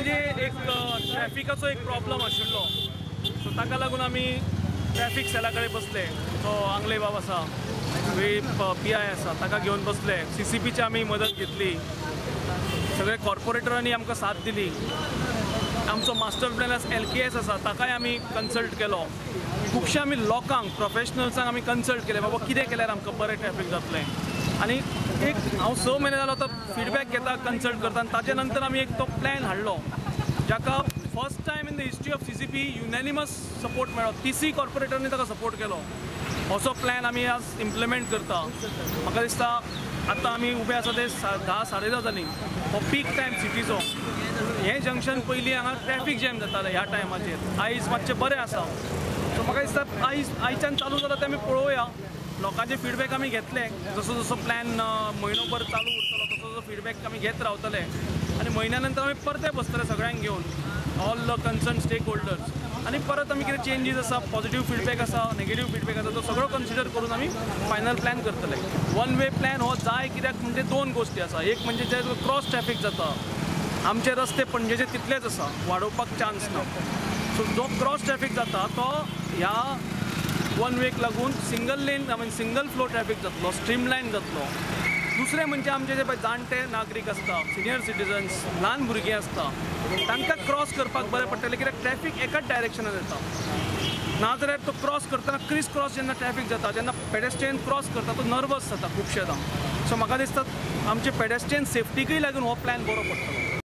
पणजे एक ट्रॅफिकाचो एक प्रॉब्लम आशिल्लो, सो ताका लागून आमी ट्रॅफिक सेला कडेन बसले. तो आंगले बाब आसा, वेळीप पी I आसा, ताका घेवन बसले. सी सी पीची आमी मदत घेतली, सगळे कॉर्पोरेटरांनी आमकां साथ दिली. आमचो master plan L K S आसा ताकाय आमी कन्सल्ट केलो. खुबशे आमी लोकांक, प्रोफेशनल्सांक आमी कन्सल्ट केले, बाबा कितें केल्यार आमकां बरें ट्रॅफीक जातलें. आनी एक हांव 6 म्हयने जालो आतां फिडबॅक घेता, कन्सल्ट करता, आनी ताजे नंतर आमी एक तो प्लॅन हाडलो जाका first time in the history of C C P unanimous support मेळ्ळो. 30 कॉर्पोरेटरांनी ताका सपोर्ट केलो. असो प्लॅन आमी आज इम्प्लिमेंट करता. म्हाका दिसता आतां आमी उबे आसा ते 10 साडे 10 जालीं. हो पीक टायम सिटीचो. हें जंक्शन पयलीं हांगा ट्रॅफीक जॅम जातालें ह्या टायमाचेर, आयज मातशें बरें आसा. सो म्हाका दिसता आयच्यान चालू जाता तें आमी पळोवया. लोकांचे फिडबॅक आमी घेतले, जसो जसो प्लॅन म्हयनोभर चालू उरतलो तसो तसो फिडबॅक आमी घेत रावतले. आनी म्हयन्या नंतर आमी परते बसतले सगळ्यांक घेवन, all the concern stake holders, आनी परत आमी कितें चेंजीस आसा, पॉझिटीव फिडबॅक आसा, नेगेटीव फिडबॅक आसा, तो सगळो कन्सिडर करून आमी फायनल प्लॅन करतले. वन वे प्लॅन हो जाय कित्याक म्हणजे 2 गोश्टी आसा. एक म्हणजे जे क्रॉस ट्रॅफीक जाता, आमचे रस्ते पणजेचे तितलेच आसा, वाडोवपाक चान्स ना. सो जो क्रॉस ट्रॅफीक जाता तो ह्या वन वेक लागून single lane, I mean single flow traffic जातलो, स्ट्रीमलायन जातलो. दुसरें म्हणजे आमचे जे जाणटे नागरीक आसता, सिनियर सिटीजन्स, ल्हान भुरगीं आसता, तांकां क्रॉस करपाक बरें पडटलें कित्याक ट्रॅफीक एकाच डायरेक्शनान येता. नाजाल्यार तो क्रॉस करतना क्रीस क्रॉस जेन्ना ट्रॅफीक जाता, जेन्ना पेडेस्ट्रियन क्रॉस करता तो नर्वस जाता खुबशेदां. सो म्हाका दिसता आमचे पेडेस्ट्रियन सेफ्टीकूय लागून हो प्लॅन बरो पडटलो.